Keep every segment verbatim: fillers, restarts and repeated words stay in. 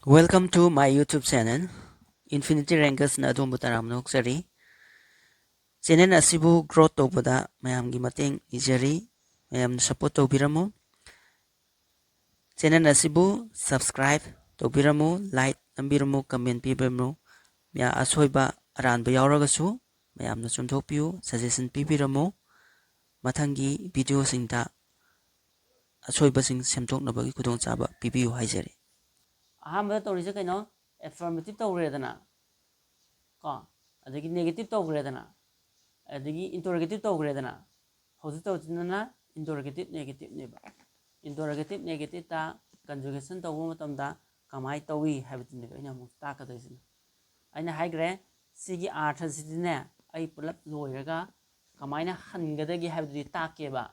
Welcome to my YouTube channel. Infinity Rankersꯅ ꯑꯗꯣꯝꯕꯨ ꯇꯔꯥꯝꯅ ꯑꯣꯛꯆꯔꯤ꯫ Channel ꯑꯁꯤꯕꯨ growth ꯇꯧꯕꯗ ꯃꯌꯥꯝꯒꯤ ꯃꯇꯦꯡ ꯅꯤꯖꯔꯤ꯫ ꯃꯌꯥꯝꯅ support ꯇꯧꯕꯤꯔꯝꯃꯨ꯫ Channel ꯑꯁꯤꯕꯨ subscribe ꯇꯧꯕꯤꯔꯝꯃꯨ, like ꯅꯝꯕꯤꯔꯝꯃꯨ, comment ꯄꯤꯕꯤꯔꯝꯃꯨ꯫ ꯃꯌꯥ-, ꯑꯁꯣꯏꯕ ꯑꯔꯥꯟꯕ ꯌꯥꯎꯔꯒꯁꯨ ꯃꯌꯥꯝꯅ ꯆꯨꯝꯊꯣꯛꯄꯤꯌꯨ, suggestion ꯄꯤꯕꯤꯔꯝꯃꯨ꯫ ꯃꯊꯪꯒꯤ videoꯁꯤꯡꯗ ꯑꯁꯣꯏꯕꯁꯤꯡ ꯁꯦꯝꯗꯣꯛꯅꯕꯒꯤ ꯈꯨꯗꯣꯡꯆꯥꯕ ꯄꯤꯕꯤꯌꯨ ꯍꯥꯏꯖꯔꯤ꯫ ꯑꯍꯥꯟꯕꯗ ꯇꯧꯔꯤꯁꯦ ꯀꯩꯅꯣ? Affirmative ꯇꯧꯈ꯭ꯔꯦꯗꯅ, ꯀꯣ, ꯑꯗꯒꯤ negative ꯇꯧꯈ꯭ꯔꯦꯗꯅ, ꯑꯗꯒꯤ interrogative ꯇꯧꯈ꯭ꯔꯦꯗꯅ, ꯍꯧꯖꯤꯛ ꯇꯧꯔꯤꯁꯤꯅ interrogative negativeꯅꯦꯕ꯫ Interrogative negativeꯇ conjugation ꯇꯧꯕ ꯃꯇꯝꯗ ꯀꯃꯥꯏꯅ ꯇꯧꯏ ꯍꯥꯏꯕꯗꯨꯅꯦꯕ ꯑꯩꯅ ꯑꯃꯨꯛ ꯇꯥꯛꯀꯗꯣꯏꯁꯤꯅ꯫ ꯑꯩꯅ ꯍꯥꯏꯈ꯭ꯔꯦ, ꯁꯤꯒꯤ ꯑꯥꯔꯊꯁꯤꯗꯤꯅꯦ, ꯑꯩ ꯄꯨꯂꯞ ꯂꯣꯏꯔꯒ ꯀꯃꯥꯏꯅ ꯍꯟꯒꯗꯒꯦ ꯍꯥꯏꯕꯗꯨꯗꯤ ꯇꯥꯛꯀꯦꯕ꯫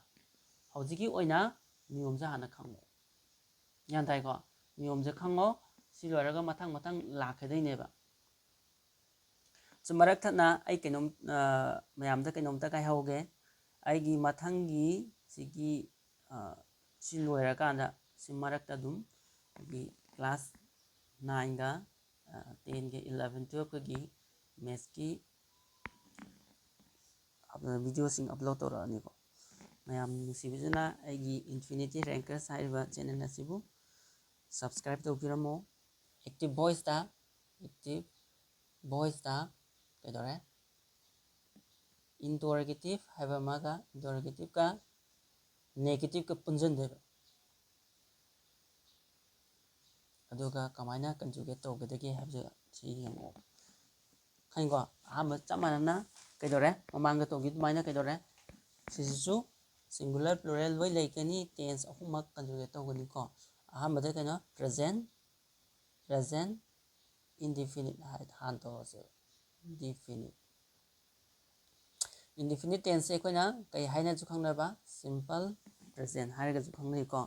ꯍꯧꯖꯤꯛꯀꯤ ꯑꯣꯏꯅ ꯅꯤꯌꯣꯝꯁꯦ ꯍꯥꯟꯅ ꯈꯪꯉꯣ꯫ ꯒ꯭ꯌꯥꯟ ꯇꯥꯏꯀꯣ? ꯅꯤꯌꯣꯝꯁꯦ ꯈꯪꯉꯣ꯫ ꯁꯤ ꯂꯣꯏꯔꯒ ꯃꯊꯪ ꯃꯊꯪ ꯂꯥꯛꯀꯗꯣꯏꯅꯦꯕ꯫ ꯁꯤ ꯃꯔꯛ ꯊꯠꯅ ꯑꯩ ꯀꯩꯅꯣꯝ, ꯑ, ꯃꯌꯥꯝꯗ ꯀꯩꯅꯣꯝꯇ ꯍꯥꯏꯍꯧꯒꯦ꯫ ꯑꯩꯒꯤ ꯃꯊꯪꯒꯤ ꯁꯤꯒꯤ, ꯑ, ꯁꯤ ꯂꯣꯏꯔꯀꯥꯟꯗ ꯁꯤ ꯃꯔꯛꯇ ꯑꯗꯨꯝ ꯑꯩꯒꯤ class nineꯒ, ꯑ, tenꯒ eleven twelveꯀꯒꯤ mathsꯀꯤ videoꯁꯤꯡ upload ꯇꯧꯔꯛꯑꯅꯤꯀꯣ꯫ ꯃꯌꯥꯝ ꯅꯨꯡꯁꯤꯕꯤꯗꯨꯅ ꯑꯩꯒꯤ Infinity Rankers ꯍꯥꯏꯔꯤꯕ channel ꯑꯁꯤꯕꯨ subscribe ꯇꯧꯕꯤꯔꯝꯃꯣ꯫ Active voiceꯇ, active voiceꯇ ꯀꯩꯗꯧꯔꯦ? Interrogative ꯍꯥꯏꯕ ꯑꯃꯒ, interrogativeꯀ negativeꯀ ꯄꯨꯟꯁꯤꯟꯗꯣꯏꯕ꯫ ꯑꯗꯨꯒ ꯀꯃꯥꯏꯅ conjugate ꯇꯧꯒꯗꯒꯦ ꯍꯥꯏꯕꯁꯦ ꯁꯤ ꯌꯦꯡꯉꯛꯑꯣ꯫ ꯈꯪꯉꯤꯀꯣ? ꯑꯍꯥꯟꯕ ꯆꯞ ꯃꯥꯟꯅꯅ ꯀꯩꯗꯧꯔꯦ? ꯃꯃꯥꯡꯗ ꯇꯧꯈꯤ ꯑꯗꯨꯃꯥꯏꯅ ꯀꯩꯗꯧꯔꯦ? ꯁꯤꯁꯤꯁꯨ singular, plural ꯂꯣꯏ ꯂꯩꯒꯅꯤ, tense ꯑꯍꯨꯝꯃꯛ conjugate ꯇꯧꯒꯅꯤꯀꯣ꯫ ꯑꯍꯥꯟꯕꯗ ꯀꯩꯅꯣ? Present, present indefinite ꯍꯥꯏ ꯍꯥꯟꯅ ꯇꯧꯔꯁꯦꯕ꯫ Indefinite, indefinite tenseꯁꯦ ꯑꯩꯈꯣꯏꯅ ꯀꯩ ꯍꯥꯏꯅꯁꯨ ꯈꯪꯅꯕ? Simple present ꯍꯥꯏꯔꯒꯁꯨ ꯈꯪꯅꯩꯀꯣ꯫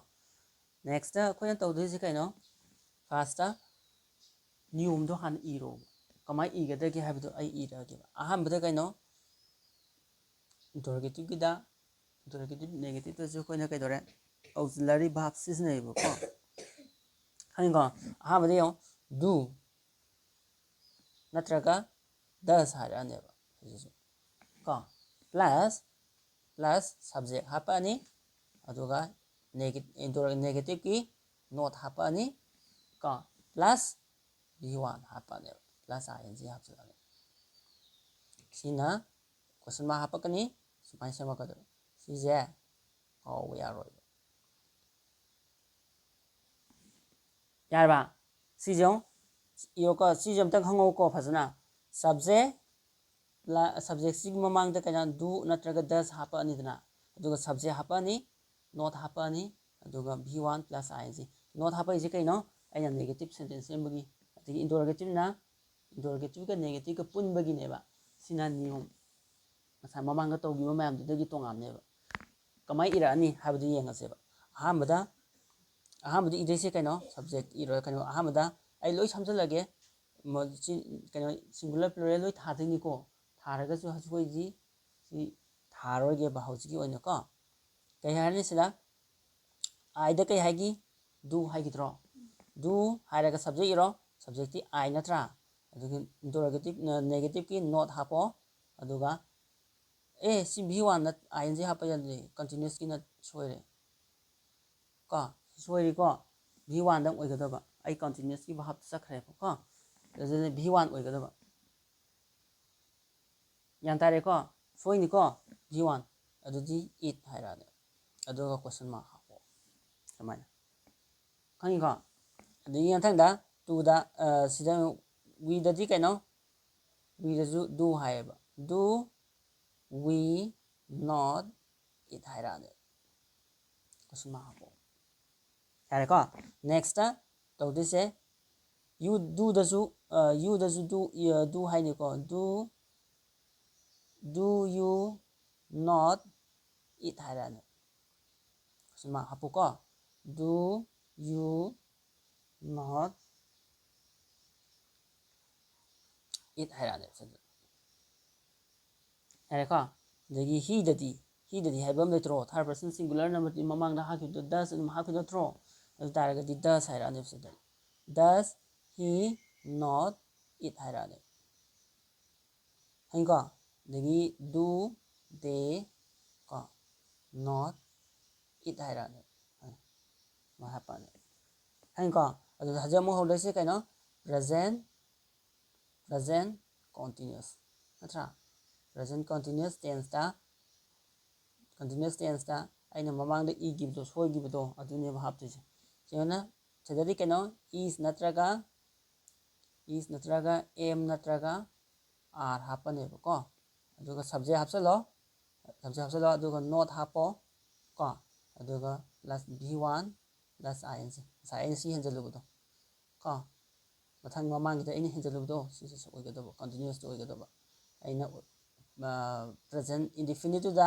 Nextꯇ ꯑꯩꯈꯣꯏꯅ ꯇꯧꯗꯣꯏꯁꯦ ꯀꯩꯅꯣ? Firstꯇ ꯅꯤꯌꯣꯝꯗꯣ ꯍꯥꯟꯅ ꯏꯔꯣꯕ꯫ ꯀꯃꯥꯏꯅ ꯏꯒꯗꯒꯦ ꯍꯥꯏꯕꯗꯣ ꯑꯩ ꯏꯔꯛꯑꯒꯦꯕ꯫ ꯑꯍꯥꯟꯕꯗ ꯀꯩꯅꯣ? Interrogativeꯀꯤꯗ, interrogative negativeꯇꯁꯨ ꯑꯩꯈꯣꯏꯅ ꯀꯩꯗꯧꯔꯦ? Auxiliary verb ꯁꯤꯖꯤꯟꯅꯩꯌꯦꯕꯀꯣ꯫ ꯈꯪꯉꯤꯀꯣ? ꯑꯍꯥꯟꯕꯗ ꯌꯦꯡꯉꯣ, do ꯅꯠꯇ꯭ꯔꯒ does ꯍꯥꯏꯔꯛꯑꯅꯦꯕ ꯁꯤꯁꯤꯁꯨ ꯀꯣ꯫ Plus, plus subject ꯍꯥꯞꯄꯛꯑꯅꯤ, ꯑꯗꯨꯒ negative ꯀꯤ not ꯍꯥꯞꯄꯛꯑꯅꯤ ꯀꯣ, plus V one ꯍꯥꯞꯄꯛꯑꯅꯦꯕ, plus I N G ꯍꯥꯞꯆꯤꯜꯂꯛꯑꯅꯤ꯫ ꯁꯤꯅ question mark ꯍꯥꯞꯄꯛꯀꯅꯤ, ꯁꯨꯃꯥꯏꯅ ꯁꯦꯝꯃꯛꯀꯗꯣꯏꯕ꯫ ꯁꯤꯁꯦ ꯀꯥꯎꯕ ꯌꯥꯔꯣꯏꯕ꯫ ꯌꯥꯔꯕ? ꯁꯤꯁꯦ ꯌꯦꯡꯉꯣ, ꯏꯌꯣꯀꯣ, ꯁꯤꯁꯦ ꯑꯝꯇꯪ ꯈꯪꯍꯧꯀꯣ ꯐꯖꯅ꯫ Subject, subject ꯁꯤꯒꯤ ꯃꯃꯥꯡꯗ ꯀꯩꯅꯣ do ꯅꯠꯇ꯭ꯔꯒ does ꯍꯥꯞꯄꯛꯑꯅꯤꯗꯅ, ꯑꯗꯨꯒ subject ꯍꯥꯞꯄꯛꯑꯅꯤ, not ꯍꯥꯞꯄꯛꯑꯅꯤ, ꯑꯗꯨꯒ V one plus I N G꯫ Not ꯍꯥꯞꯄꯛꯏꯁꯦ ꯀꯩꯅꯣ? ꯑꯩꯅ negative sentence ꯁꯦꯝꯕꯒꯤ, ꯑꯗꯒꯤ interrogative ꯅ interrogative ꯀ negative ꯀ ꯄꯨꯟꯕꯒꯤꯅꯦꯕ꯫ ꯁꯤꯅ ꯅꯤꯌꯣꯝ, ꯉꯁꯥꯏ ꯃꯃꯥꯡꯗ ꯇꯧꯈꯤꯕ ꯃꯌꯥꯝꯗꯨꯗꯒꯤ ꯇꯣꯉꯥꯟꯅꯦꯕ꯫ ꯀꯃꯥꯏꯅ ꯏꯔꯛꯑꯅꯤ ꯍꯥꯏꯕꯗꯨ ꯌꯦꯡꯉꯁꯦꯕ꯫ ꯑꯍꯥꯟꯕꯗ, ꯑꯍꯥꯟꯕꯗ ꯏꯗꯣꯏꯁꯦ ꯀꯩꯅꯣ? Subject ꯏꯔꯣꯏ, ꯀꯩꯅꯣ, ꯑꯍꯥꯟꯕꯗ ꯑꯩ ꯂꯣꯏ ꯁꯝꯖꯜꯂꯒꯦ꯫ ꯃ-, ꯁꯤ, ꯀꯩꯅꯣ, singular plural ꯂꯣꯏ ꯊꯥꯗꯣꯏꯅꯤꯀꯣ꯫ ꯊꯥꯔꯒꯁꯨ ꯑꯩꯈꯣꯏꯒꯤ ꯁꯤ ꯊꯥꯔꯣꯏꯒꯦꯕ ꯍꯧꯖꯤꯛꯀꯤ ꯑꯣꯏꯅꯀꯣ꯫ ꯀꯩ ꯍꯥꯏꯔꯅꯤ ꯁꯤꯗ? I ꯗ ꯀꯩ ꯍꯥꯏꯒꯤ? Do ꯍꯥꯏꯈꯤꯗ꯭ꯔꯣ? Do ꯍꯥꯏꯔꯒ subject ꯏꯔꯣ꯫ Subject ꯇꯤ I ꯅꯠꯇ꯭ꯔꯥ? ꯑꯗꯨꯒꯤ interrogative, negative ꯀꯤ not ꯍꯥꯞꯄꯣ꯫ ꯑꯗꯨꯒ, ꯑꯦ, ꯁꯤ V one ꯅ I N G ꯍꯥꯞꯄ ꯌꯥꯗꯦ, continuous ꯀꯤꯅ ꯁꯣꯏꯔꯦ꯫ ꯀꯣ, ꯁꯣꯏꯔꯤꯀꯣ? V one ꯗꯪ ꯑꯣꯏꯒꯗꯕ꯫ ꯑꯩ continuous ꯀꯤ ꯚꯥꯞꯇ ꯆꯠꯈ꯭ꯔꯦꯕꯀꯣ꯫ ꯑꯗꯨꯅ V one ꯑꯣꯏꯒꯗꯕ꯫ ꯒ꯭ꯌꯥꯟ ꯇꯥꯔꯦꯀꯣ? ꯁꯣꯏꯅꯤꯀꯣ? V one꯫ ꯑꯗꯨꯗꯤ it ꯍꯥꯏꯔꯛꯑꯅꯤ꯫ ꯑꯗꯨꯒ question mark ꯍꯥꯞꯄꯣ꯫ ꯁꯨꯃꯥꯏꯅ꯫ ꯈꯪꯉꯤꯀꯣ? ꯑꯗꯒꯤ ꯃꯊꯪꯗ to ꯗ, ꯑ, ꯁꯤꯗ we ꯗꯗꯤ ꯀꯩꯅꯣ? We ꯗꯁꯨ do ꯍꯥꯏꯌꯦꯕ꯫ Do we not it ꯍꯥꯏꯔꯛꯑꯅꯤ꯫ Question mark ꯍꯥꯞꯄꯣ꯫ ꯌꯥꯔꯦꯀꯣ? Next ꯇꯧꯗꯣꯏꯁꯦ, you, do ꯗꯁꯨ, ꯑ, you ꯗꯁꯨ do, ꯑ, do ꯍꯥꯏꯅꯤꯀꯣ꯫ Do, do you not it ꯍꯥꯏꯔꯛꯑꯅꯤ꯫ Question mark ꯍꯥꯞꯄꯨꯀꯣ꯫ Do you not it ꯍꯥꯏꯔꯛꯑꯅꯤ꯫ ꯌꯥꯔꯦꯀꯣ? ꯑꯗꯒꯤ he ꯗꯗꯤ, he ꯗꯗꯤ ꯍꯥꯏꯕ ꯑꯃ ꯂꯩꯇ꯭ꯔꯣ? Third person singular ꯅꯝꯕꯔꯗꯤ ꯃꯃꯥꯡꯗ ꯍꯥꯞꯈꯤꯕꯗꯣ does ꯑꯗꯨꯝ ꯍꯥꯞꯈꯤ ꯅꯠꯇ꯭ꯔꯣ? ꯑꯗꯨ ꯇꯥꯔꯒꯗꯤ does ꯍꯥꯏꯔꯛꯑꯅꯦꯕ ꯁꯤꯗ꯫ Does he not eat ꯍꯥꯏꯔꯛꯑꯅꯦꯕ꯫ ꯈꯪꯉꯤꯀꯣ? ꯑꯗꯒꯤ do they ꯀꯣ not eat ꯍꯥꯏꯔꯛꯑꯅꯦꯕ꯫ ꯁꯨꯃꯥꯏꯅ ꯍꯥꯞꯄꯛꯑꯅꯦꯕ꯫ ꯈꯪꯉꯤꯀꯣ? ꯑꯗꯨꯗ ꯍꯧꯖꯤꯛ ꯑꯃꯨꯛ ꯍꯧꯗꯣꯏꯁꯦ ꯀꯩꯅꯣ? Present, present continuous ꯅꯠꯇ꯭ꯔꯥ? Present continuous tenseꯇ, continuous tenseꯇ ꯑꯩꯅ ꯃꯃꯥꯡꯗ ꯏꯈꯤꯕꯗꯣ, ꯁꯣꯏꯈꯤꯕꯗꯣ, ꯑꯗꯨꯅꯦꯕ ꯍꯥꯞꯇꯣꯏꯁꯦ꯫ ꯁꯤꯅ ꯁꯤꯗꯗꯤ ꯀꯩꯅꯣ? Is ꯅꯠꯇ꯭ꯔꯒ, is ꯅꯠꯇ꯭ꯔꯒ am ꯅꯠꯇ꯭ꯔꯒ are ꯍꯥꯞꯄꯅꯦꯕꯀꯣ꯫ ꯑꯗꯨꯒ subject ꯍꯥꯞꯆꯜꯂꯣ, subject ꯍꯥꯞꯆꯜꯂꯣ, ꯑꯗꯨꯒ not ꯍꯥꯞꯄꯣ ꯀꯣ꯫ ꯑꯗꯨꯒ plus V one plus I N G, ꯉꯁꯥꯏ ꯑꯩꯅ ꯁꯤ ꯍꯦꯟꯖꯜꯂꯨꯕꯗꯣ ꯀꯣ, ꯃꯊꯪ ꯃꯃꯥꯡꯒꯤꯗ ꯑꯩꯅ ꯍꯦꯟꯖꯜꯂꯨꯕꯗꯣ, ꯁꯤꯁꯦ ꯑꯣꯏꯒꯗꯕ, continuousꯇ ꯑꯣꯏꯒꯗꯕ꯫ ꯑꯩꯅ present indefiniteꯇꯨꯗ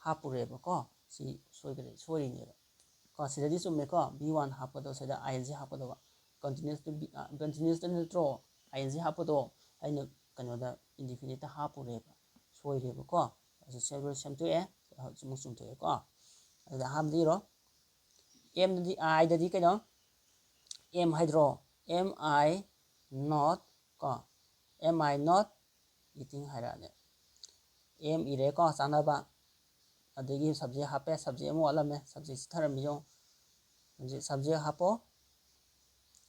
ꯍꯥꯞꯄꯨꯔꯦꯕꯀꯣ꯫ ꯁꯤ ꯁꯣꯏꯈ꯭ꯔꯦ, ꯁꯣꯏꯔꯤꯅꯦꯕ ꯀꯣ꯫ ꯁꯤꯗꯗꯤ ꯆꯨꯝꯃꯦꯀꯣ, V one ꯍꯥꯞꯀꯗꯧꯕ, ꯁꯤꯗ I N G ꯍꯥꯞꯀꯗꯧꯕ꯫ Continuousꯇ, continuousꯇ ꯅꯠꯇ꯭ꯔꯣ I N G ꯍꯥꯞꯄꯗꯣ? ꯑꯩꯅ ꯀꯩꯅꯣꯗ indefiniteꯇ ꯍꯥꯞꯄꯨꯔꯦꯕ, ꯁꯣꯏꯔꯦꯕꯀꯣ꯫ ꯑꯗꯨ ꯁꯦꯝꯗꯣꯛ-, ꯁꯦꯝꯗꯣꯛꯑꯦ, ꯑꯃꯨꯛ ꯆꯨꯝꯊꯣꯛꯑꯦꯀꯣ꯫ ꯑꯗꯨꯗ ꯑꯍꯥꯟꯕꯗ ꯏꯔꯣ꯫ Mꯗꯗꯤ, Iꯗꯗꯤ ꯀꯩꯅꯣ? Am ꯍꯥꯏꯗ꯭ꯔꯣ? Am I not ꯀꯣ? Am I not eating ꯍꯥꯏꯔꯛꯑꯅꯤ꯫ Am ꯏꯔꯦꯀꯣ, ꯆꯥꯅꯕ꯫ ꯑꯗꯒꯤ subject ꯍꯥꯞꯄꯦ, subject ꯑꯃ ꯋꯥꯠꯂꯝꯃꯦ, subject ꯆꯤꯊꯔꯝꯃꯤ ꯌꯦꯡꯉꯣ꯫ Subject, subject ꯍꯥꯞꯄꯣ,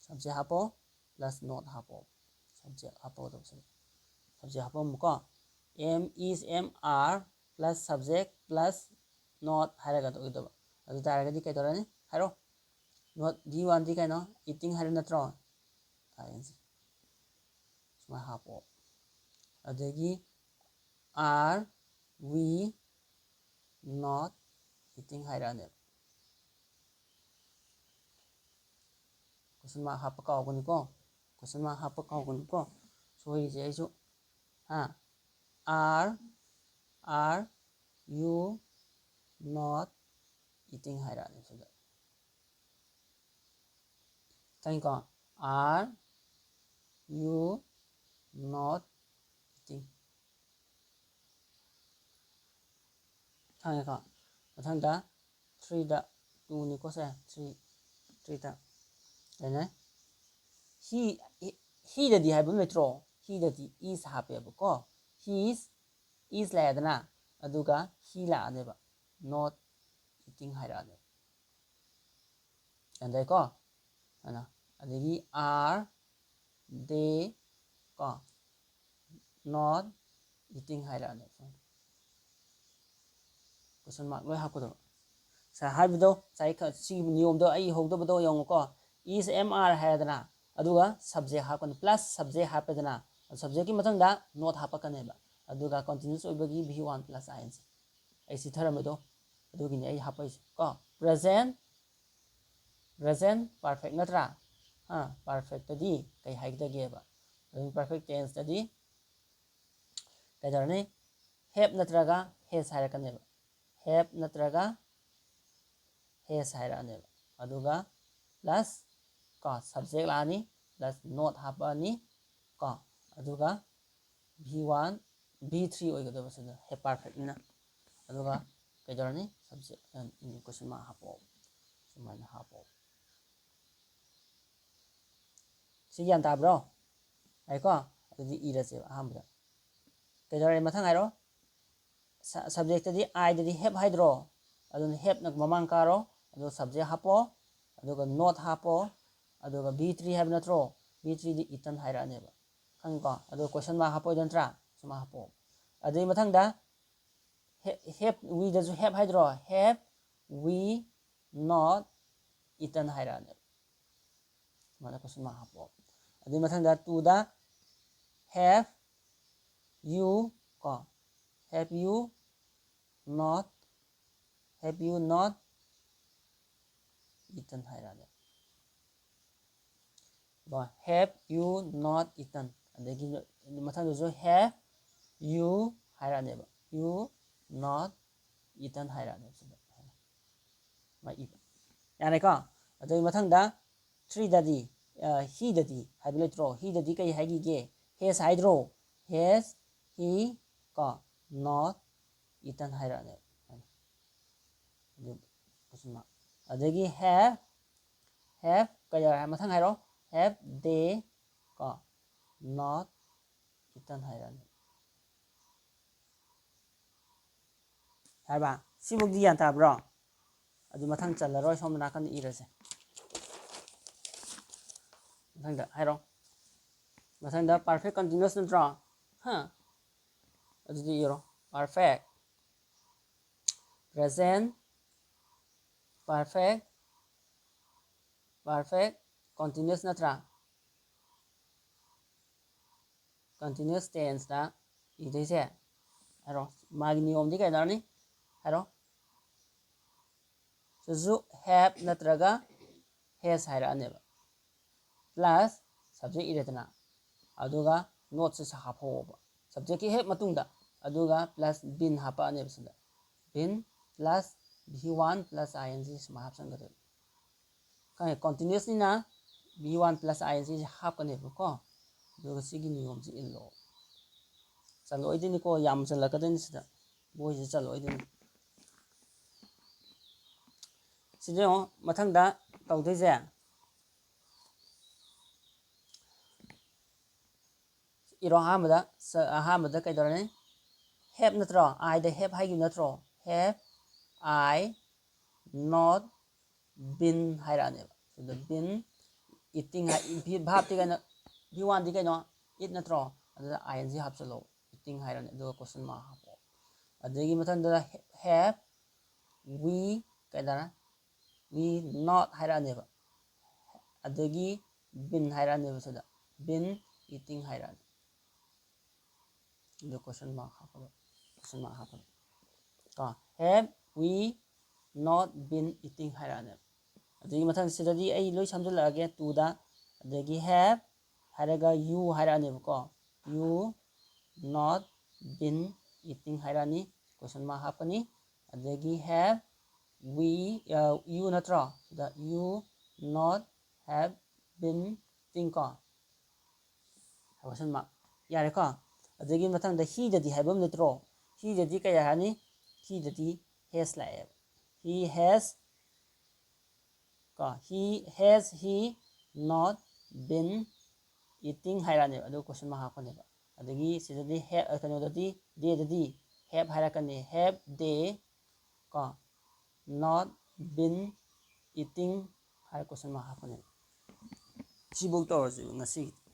subject ꯍꯥꯞꯄꯣ, plus not ꯍꯥꯞꯄꯣ꯫ Subject ꯍꯥꯞꯄꯣ, subject ꯍꯥꯞꯄꯝꯃꯨꯀꯣ꯫ Am, is, am, are plus subject plus not ꯍꯥꯏꯔꯒ ꯑꯣꯏꯗꯕ꯫ ꯑꯗꯨ ꯇꯥꯔꯒꯗꯤ ꯀꯩꯗꯧꯔꯅꯤ? ꯍꯥꯏꯔꯣ꯫ Not, V oneꯗꯤ ꯀꯩꯅꯣ? Eating ꯍꯥꯏꯕ ꯅꯠꯇ꯭ꯔꯣ? I N G꯫ ꯁꯨꯃꯥꯏꯅ ꯍꯥꯞꯄꯣ꯫ ꯑꯗꯒꯤ are we not eating ꯍꯥꯏꯔꯛꯑꯅꯦꯕ꯫ Question mark ꯍꯥꯞꯄ ꯀꯥꯎꯒꯅꯨꯀꯣ꯫ Question mark ꯍꯥꯞꯄ ꯀꯥꯎꯒꯅꯨꯀꯣ꯫ ꯁꯣꯏꯔꯤꯁꯦ ꯑꯩꯁꯨ꯫ ꯍꯥ? Are, are you not eating ꯍꯥꯏꯔꯛꯑꯅꯤ ꯁꯤꯗ꯫ ꯈꯪꯉꯤꯀꯣ? Are you not eating? ꯈꯪꯉꯦꯀꯣ? ꯃꯊꯪꯗ threeꯗ, twoꯅꯤꯀꯣ ꯁꯦ, three꯫ ꯊ꯭ꯔꯤꯗ ꯀꯩꯅꯣ, ꯍꯤ ꯍꯤꯗꯗꯤ ꯍꯥꯏꯕ ꯑꯃ ꯂꯩꯇ꯭ꯔꯣ? ꯍꯤꯗꯗꯤ ꯏꯁ ꯍꯥꯞꯄꯦꯕꯀꯣ꯫ ꯍꯤ ꯏꯁ ꯏꯁ ꯂꯩꯔꯦꯗꯅ, ꯑꯗꯨꯒ ꯍꯤ ꯂꯥꯛꯑꯅꯦꯕ, ꯅꯣꯠ ꯏꯇꯤꯡ ꯍꯥꯏꯔꯛꯑꯅꯦꯕ꯫ ꯒ꯭ꯌꯥꯟ ꯇꯥꯏꯀꯣ? ꯑꯗꯨꯅ ꯑꯗꯒꯤ ꯑꯥꯔ ꯗꯦ ꯀꯣ ꯅꯣꯠ ꯏꯇꯤꯡ ꯍꯥꯏꯔꯛꯑꯅꯦꯕ꯫ ꯀꯣꯏꯁꯟ ꯃꯥꯔꯛ ꯂꯣꯏ ꯍꯥꯞꯀꯗꯕ꯫ ꯉꯁꯥꯏ ꯍꯥꯏꯕꯗꯣ, ꯉꯁꯥꯏ ꯈ- ꯁꯤꯒꯤ ꯅꯤꯌꯣꯝꯗꯣ ꯑꯩ ꯍꯧꯗꯕꯗꯣ ꯌꯦꯡꯉꯨꯀꯣ꯫ ꯏꯁ ꯑꯦꯝ ꯑꯥꯔ ꯍꯥꯏꯔꯦꯗꯅ, ꯑꯗꯨꯒ ꯁꯕꯖꯦꯛ ꯍꯥꯞꯀꯅꯤ, ꯄ꯭ꯂꯁ ꯁꯕꯖꯦꯛ ꯍꯥꯞꯄꯦꯗꯅ, ꯁꯕꯖꯦꯛꯀꯤ ꯃꯊꯪꯗ ꯅꯣꯠ ꯍꯥꯞꯄꯛꯀꯅꯦꯕ꯫ ꯑꯗꯨꯒ ꯀꯟꯇꯤꯅ꯭ꯌꯨꯁ ꯑꯣꯏꯕꯒꯤ V one plus I N G. ꯑꯩ ꯆꯤꯊꯔꯝꯃꯦꯗꯣ, ꯑꯗꯨꯒꯤꯅꯤ ꯑꯩ ꯍꯥꯞꯄꯛꯏꯁꯦ ꯀꯣ꯫ ꯄ꯭ꯔꯖꯦꯟ ꯄ꯭ꯔꯖꯦꯟ ꯄꯔꯐꯦꯛ ꯅꯠꯇ꯭ꯔꯥ? ꯍꯥ, ꯄꯔꯐꯦꯛꯇꯗꯤ ꯀꯩ ꯍꯥꯏꯒꯗꯒꯦꯕ? ꯄ꯭ꯔꯖꯦꯟ ꯄꯔꯐꯦꯛ ꯇꯦꯟꯁꯇꯗꯤ ꯀꯩꯗꯧꯔꯅꯤ? ꯍꯦꯞ ꯅꯠꯇ꯭ꯔꯒ ꯍꯦꯁ ꯍꯥꯏꯔꯛꯀꯅꯦꯕ꯫ ꯍꯦꯞ ꯅꯠꯇ꯭ꯔꯒ ꯍꯦꯁ ꯍꯥꯏꯔꯛꯑꯅꯦꯕ꯫ ꯑꯗꯨꯒ ꯄ꯭ꯂꯁ ꯀꯣ ꯁꯕꯖꯦꯛ ꯂꯥꯛꯑꯅꯤ, ꯄ꯭ꯂꯁ ꯅꯣꯠ ꯍꯥꯞꯄꯛꯑꯅꯤ ꯀꯣ꯫ ꯑꯗꯨꯒ ꯚꯤ ꯋꯥꯟ, ꯚꯤ ꯊ꯭ꯔꯤ ꯑꯣꯏꯒꯗꯕ ꯁꯤꯗ ꯍꯦꯞ ꯄꯔꯐꯦꯛꯅꯤꯅ꯫ ꯑꯗꯨꯒ ꯀꯩꯗꯧꯔꯅꯤ? ꯁꯕꯖꯦꯛ, ꯀꯣꯏꯁꯟ ꯃꯥꯔꯛ ꯍꯥꯞꯄꯛꯑꯣ꯫ ꯁꯨꯃꯥꯏꯅ ꯍꯥꯞꯄꯛꯑꯣ꯫ ꯁꯤ ꯒ꯭ꯌꯥꯟ ꯇꯥꯕ꯭ꯔꯣ? ꯍꯥꯏꯀꯣ? ꯑꯗꯨꯗꯤ ꯏꯔꯁꯦꯕ ꯑꯍꯥꯟꯕꯗ꯫ ꯀꯩꯗꯧꯔꯦ? ꯃꯊꯪ ꯍꯥꯏꯔꯣ꯫ ꯁ- ꯁꯕꯖꯦꯛꯇꯗꯤ ꯑꯥꯏꯗꯗꯤ ꯍꯦꯞ ꯍꯥꯏꯗ꯭ꯔꯣ? ꯑꯗꯨꯅ ꯍꯦꯞꯅ ꯃꯃꯥꯡ ꯀꯥꯔꯣ, ꯑꯗꯨꯒ ꯁꯕꯖꯦꯛ ꯍꯥꯞꯄꯣ, ꯑꯗꯨꯒ ꯅꯣꯠ ꯍꯥꯞꯄꯣ, ꯑꯗꯨꯒ ꯚꯤ ꯊ꯭ꯔꯤ ꯍꯥꯏꯕ ꯅꯠꯇ꯭ꯔꯣ? ꯚꯤ ꯊ꯭ꯔꯤꯗꯤ ꯏꯇꯟ ꯍꯥꯏꯔꯛꯑꯅꯦꯕ꯫ ꯈꯪꯉꯤꯀꯣ? ꯑꯗꯨꯒ ꯀꯣꯏꯁꯟ ꯃꯥꯔꯛ ꯍꯥꯞꯄꯣꯏꯗ ꯅꯠꯇ꯭ꯔꯥ? ꯁꯨꯃꯥꯏꯅ ꯍꯥꯞꯄꯣ꯫ ꯑꯗꯨꯒꯤ ꯃꯊꯪꯗ ꯍꯦ- ꯍꯦꯞ ꯋꯤꯗꯁꯨ ꯍꯦꯞ ꯍꯥꯏꯗ꯭ꯔꯣ? ꯍꯦꯞ ꯋꯤ ꯅꯣꯠ ꯏꯇꯟ ꯍꯥꯏꯔꯛꯑꯅꯦꯕ꯫ ꯁꯨꯃꯥꯏꯅ ꯀꯣꯏꯁꯟ ꯃꯥꯔꯛ ꯍꯥꯞꯄꯣ꯫ ꯑꯗꯨꯒꯤ ꯃꯊꯪꯗ ꯇꯨꯗ ꯍꯦꯞ ꯌꯨ ꯀꯣ, have you not, have you not eaten ꯍꯥꯏꯔꯛꯑꯅꯦꯕ꯫ Have you not eaten. ꯑꯗꯒꯤ ꯃꯊꯪꯗꯁꯨ ꯍꯦꯞ ꯌꯨ ꯍꯥꯏꯔꯛꯑꯅꯦꯕ꯫ ꯌꯨ ꯅꯣꯠ ꯏꯇꯟ ꯍꯥꯏꯔꯛꯑꯅꯦꯕ ꯁꯤꯗ꯫ ꯃꯥ ꯏꯕ꯫ ꯌꯥꯔꯦꯀꯣ? ꯑꯗꯨꯒꯤ ꯃꯊꯪꯗ ꯊ꯭ꯔꯤꯗꯗꯤ, ꯍꯤꯗꯗꯤ ꯍꯥꯏꯕ ꯂꯩꯇ꯭ꯔꯣ? ꯍꯤꯗꯗꯤ ꯀꯩ ꯍꯥꯏꯈꯤꯒꯦ? ꯍꯦꯁ ꯍꯥꯏꯗ꯭ꯔꯣ? ꯍꯦꯁ, ꯍꯤ ꯀꯣ ꯅꯣꯠ ꯏꯇꯟ ꯍꯥꯏꯔꯛꯑꯅꯦꯕ꯫ ꯑꯗꯨ ꯀꯣꯏꯁꯟ ꯃꯥꯔꯛ꯫ ꯑꯗꯒꯤ ꯍꯦꯞ Have ꯀꯩꯗꯧꯔꯦ? ꯃꯊꯪ ꯍꯥꯏꯔꯣ꯫ Have they ꯀꯣ not eaten ꯍꯥꯏꯔꯛꯑꯅꯤ꯫ ꯍꯥꯏꯕ ꯁꯤꯐꯧꯗꯤ ꯒ꯭ꯌꯥꯟ ꯇꯥꯕ꯭ꯔꯣ? ꯑꯗꯨ ꯃꯊꯪ ꯆꯜꯂꯔꯣꯏ, ꯁꯣꯝ ꯅꯥꯀꯟꯗ ꯏꯔꯁꯦ꯫ ꯃꯊꯪꯗ ꯍꯥꯏꯔꯣ꯫ ꯃꯊꯪꯗ perfect continuous ꯅꯠꯇ꯭ꯔꯣ? ꯍꯥ? ꯑꯗꯨꯗꯤ ꯏꯔꯣ꯫ Perfect, present perfect, perfect continuous ꯅꯠꯇ꯭ꯔꯥ? Continuous tenseꯇ ꯏꯗꯣꯏꯁꯦ꯫ ꯍꯥꯏꯔꯣ꯫ ꯃꯥꯒꯤ ꯅꯤꯌꯣꯝꯗꯤ ꯀꯩꯗꯧꯔꯅꯤ? ꯍꯥꯏꯔꯣ꯫ ꯁꯤꯁꯨ have ꯅꯠꯇ꯭ꯔꯒ has ꯍꯥꯏꯔꯛꯑꯅꯦꯕ꯫ Plus subject ꯏꯔꯦꯗꯅ, ꯑꯗꯨꯒ notꯁꯦ ꯍꯥꯞꯍꯧꯕ꯫ Subjectꯀꯤ ꯍꯦꯛ ꯃꯇꯨꯡꯗ, ꯑꯗꯨꯒ plus been ꯍꯥꯞꯄꯛꯑꯅꯦꯕ ꯁꯤꯗ꯫ Been plus V one plus I N G ꯁꯨꯃꯥꯏꯅ ꯍꯥꯞꯆꯤꯟꯒꯗꯣꯏꯕ꯫ ꯈꯪꯉꯦ, continuousꯅꯤꯅ V one plus I N G ꯁꯦ ꯍꯥꯞꯀꯅꯦꯕꯀꯣ꯫ ꯑꯗꯨꯒ ꯁꯤꯒꯤ ꯅꯤꯌꯣꯝꯁꯦ ꯏꯜꯂꯣ꯫ ꯆꯜꯂꯛꯑꯣꯏꯗꯣꯏꯅꯤꯀꯣ, ꯌꯥꯝ ꯆꯜꯂꯛꯀꯗꯣꯏꯅꯤ ꯁꯤꯗ꯫ ꯕꯣꯏꯁꯦ ꯆꯜꯂꯛꯑꯣꯏꯗꯣꯏꯅꯤ꯫ ꯁꯤꯗ ꯌꯦꯡꯉꯣ, ꯃꯊꯪꯗ ꯇꯧꯗꯣꯏꯁꯦ꯫ ꯏꯔꯣ ꯑꯍꯥꯟꯕꯗ, ꯁ-, ꯑꯍꯥꯟꯕꯗ ꯀꯩꯗꯧꯔꯅꯤ? Have ꯅꯠꯇ꯭ꯔꯣ? Iꯗ have ꯍꯥꯏꯈꯤꯕ ꯅꯠꯇ꯭ꯔꯣ? Have I not been ꯍꯥꯏꯔꯛꯑꯅꯦꯕ꯫ ꯁꯤꯗ been eating ꯍꯥꯏ, verb ꯇꯤ ꯀꯩꯅꯣ? V one ꯗꯤ ꯀꯩꯅꯣ? Eat ꯅꯠꯇ꯭ꯔꯣ? ꯑꯗꯨꯗ I N G ꯍꯥꯞꯆꯜꯂꯣ꯫ Eating ꯍꯥꯏꯔꯅꯤ꯫ ꯑꯗꯨꯒ question mark ꯍꯥꯞꯄꯣ꯫ ꯑꯗꯒꯤ ꯃꯊꯪꯗ have we ꯀꯩꯗꯧꯔꯦ? We not ꯍꯥꯏꯔꯛꯑꯅꯦꯕ꯫ ꯑꯗꯒꯤ been ꯍꯥꯏꯔꯛꯑꯅꯦꯕ ꯁꯤꯗ꯫ Been eating ꯍꯥꯏꯔꯛꯑꯅꯤ꯫ ꯑꯗꯨ question mark ꯍꯥꯞꯄꯒ, question mark ꯍꯥꯞꯄꯒ꯫ ꯀꯣ, have we not been eating ꯍꯥꯏꯔꯛꯑꯅꯦꯕ꯫ ꯑꯗꯒꯤ ꯃꯊꯪꯁꯤꯗꯗꯤ ꯑꯩ ꯂꯣꯏ ꯁꯝꯖꯤꯜꯂꯛꯑꯒꯦ, ꯇꯨꯗ꯫ ꯑꯗꯒꯤ have ꯍꯥꯏꯔꯒ you ꯍꯥꯏꯔꯛꯑꯅꯦꯕꯀꯣ꯫ You not been eating ꯍꯥꯏꯔꯛꯑꯅꯤ, question mark ꯍꯥꯞꯀꯅꯤ꯫ ꯑꯗꯒꯤ have we, ꯑ, you ꯅꯠꯇ꯭ꯔꯣ? ꯁꯤꯗ you not have been eating ꯀꯣ꯫ Question mark꯫ ꯌꯥꯔꯦꯀꯣ? ꯑꯗꯒꯤ ꯃꯊꯪꯗ heꯗꯗꯤ ꯍꯥꯏꯕ ꯑꯃ ꯅꯠꯇ꯭ꯔꯣ? Heꯗꯗꯤ ꯀꯩ ꯍꯥꯏꯔꯅꯤ? Heꯗꯗꯤ has ꯂꯥꯛꯑꯦꯕ꯫ He has ꯀꯣ, he, has he not been eating ꯍꯥꯏꯔꯛꯑꯅꯦꯕ, ꯑꯗꯨ question mark ꯍꯥꯞꯀꯅꯦꯕ꯫ ꯑꯗꯒꯤ ꯁꯤꯗꯗꯤ have, ꯀꯩꯅꯣꯗꯗꯤ, theyꯗꯗꯤ have ꯍꯥꯏꯔꯛꯀꯅꯤ, have they ꯀꯣ, not been eating ꯍꯥꯏꯔ question mark ꯍꯥꯞꯀꯅꯦꯕ꯫ ꯁꯤꯐꯧ ꯇꯧꯔꯁꯤ ꯉꯁꯤꯒꯤꯗꯤ꯫